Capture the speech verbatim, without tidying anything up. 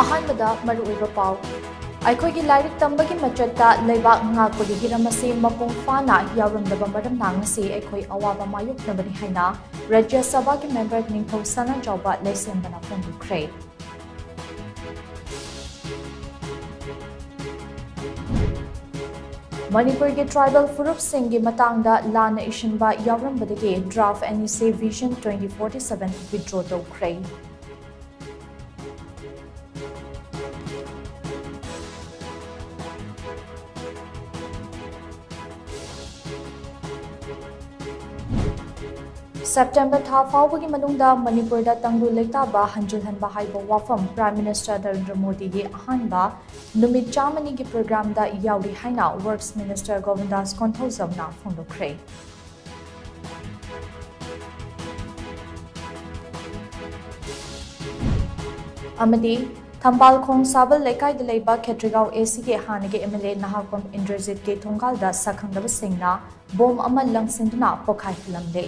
ꯑꯍꯥꯟꯕꯗ ꯃꯔꯨꯑꯣꯏꯕ ꯄꯥꯎ꯫ ꯑꯩꯈꯣꯏꯒꯤ ꯂꯥꯏꯔꯤꯛ ꯇꯝꯕꯒꯤ ꯃꯆꯠꯇ ꯂꯩꯕꯥꯛ ꯉꯥꯛꯄꯒꯤ ꯍꯤꯔꯝ ꯑꯁꯤ ꯃꯄꯨꯡ ꯐꯥꯅ ꯌꯥꯎꯔꯝꯗꯕ ꯃꯔꯝꯅ ꯉꯁꯤ ꯑꯩꯈꯣꯏ ꯑꯋꯥꯕ ꯃꯥꯌꯣꯛꯅꯕꯅꯤ ꯍꯥꯏꯅ ꯔꯥꯖ꯭ꯌ ꯁꯚꯥꯒꯤ ꯃꯦꯝꯕꯔ ꯅꯤꯡꯊꯧ ꯁꯅꯥꯖꯥꯎꯕ ꯂꯩꯁꯦꯝꯕꯅ ꯐꯣꯡꯗꯣꯛꯈ꯭ꯔꯦ꯫ ꯃꯅꯤꯄꯨꯔꯒꯤ ꯇ꯭ꯔꯥꯏꯕꯦꯜ ꯐꯨꯔꯨꯞꯁꯤꯡꯒꯤ ꯃꯇꯥꯡꯗ ꯂꯥꯟꯅ ꯏꯁꯤꯟꯕ ꯌꯥꯎꯔꯝꯕꯗꯒꯤ draft NEC Vision twenty forty seven withdraw ꯇꯧꯈ꯭ꯔꯦ꯫ ꯁꯦꯞꯇꯦꯝꯕꯔ ꯊꯥ ꯐꯥꯎꯕꯒꯤ ꯃꯅꯨꯡꯗ ꯃꯅꯤꯄꯨꯔꯗ ꯇꯪꯗꯨ ꯂꯩꯇꯥꯕ ꯍꯟꯖꯤꯜꯍꯟꯕ ꯍꯥꯏꯕ ꯋꯥꯐꯝ Prime Minister ꯅꯔꯦꯟꯗ꯭ꯔ ꯃꯣꯗꯤꯒꯤ ꯑꯍꯥꯟꯕ ꯅꯨꯃꯤꯠ ꯆꯥꯝꯃꯅꯤꯒꯤ ꯄ꯭ꯔꯣꯒ꯭ꯔꯥꯝꯗ ꯌꯥꯎꯔꯤ ꯍꯥꯏꯅ Works Minister ꯒꯣꯕꯤꯟꯗꯥꯁ ꯀꯣꯟꯊꯧꯖꯝꯅ ꯐꯣꯡꯗꯣꯛꯈ꯭ꯔꯦ꯫ ꯑꯃꯗꯤ ꯊꯝꯕꯥꯜ ꯈꯣꯡ ꯁꯥꯕꯜ ꯂꯩꯀꯥꯏꯗ ꯂꯩꯕ ꯈꯦꯇ꯭ꯔꯤꯒꯥꯎ ACꯒꯤ ꯍꯥꯟꯅꯒꯤ MLA ꯅꯍꯥꯛꯄꯝ ꯏꯟꯗ꯭ꯔꯖꯤꯠꯀꯤ ꯊꯣꯡꯒꯥꯜꯗ ꯁꯛꯈꯪꯗꯕꯁꯤꯡꯅ ꯕꯣꯝ ꯑꯃ ꯂꯪꯁꯤꯟꯗꯨꯅ ꯄꯣꯈꯥꯏꯍꯜꯂꯝꯂꯦ꯫